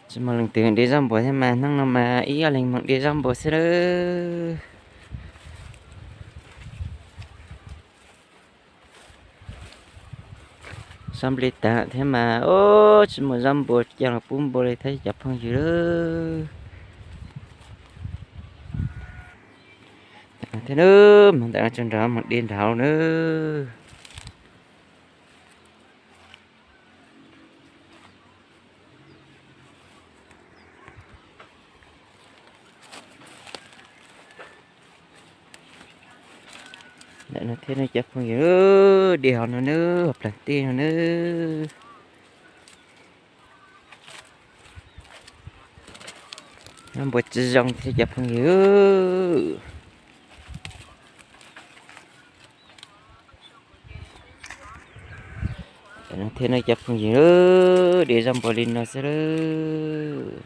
Tsis muaj leej twg de zaub npua thiab mas, hnub no mas ib ob leeg mus de zaub npua xwb lawm. Zaub nplej tag thiab mas, ub, tsis muaj zaub npua coj los pub npua li thiab cov phooj ywg. Thiab nawb, mas ntawm no tso nrad mus de nrad nawb. Ntawm no thiab nawb cov phooj ywg, de hauv no nawb, hauv plag teb no nawb. Zaub npua tsis zoo thiab cov phooj ywg. Ntawm no thiab nawb cov phooj ywg, de zaub npua li no xwb lawm.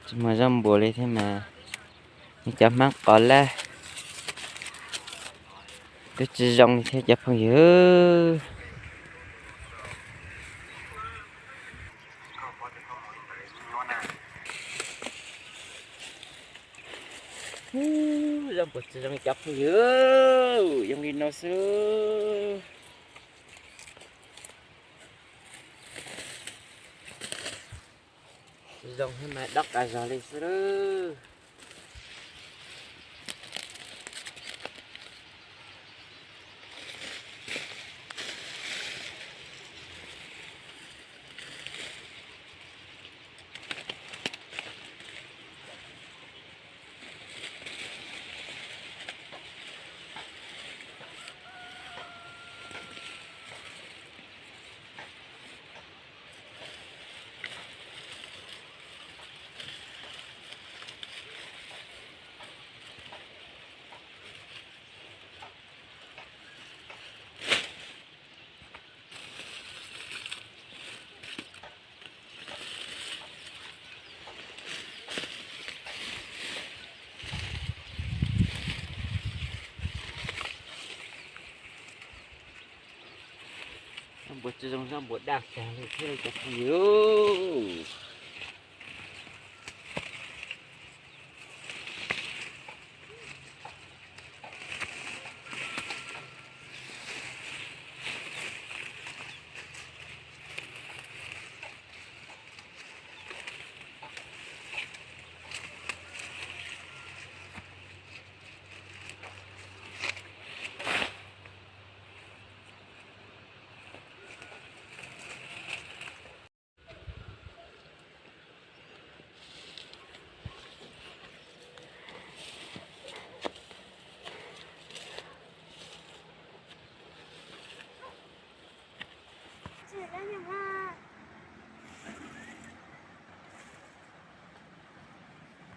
Tsis muaj zaub npua li thiab mas, nws cov hmab qos laj twb tsis zoo li thiab cov phooj ywg. Ub, zaub npua tsis zoo cov phooj ywg, zoo li no xwb. Tsis zoo thiab mas dob qas zog li xwb lawm. Zaub npua tsis zoo, zaub npua daj tag li thiab cov phooj ywg.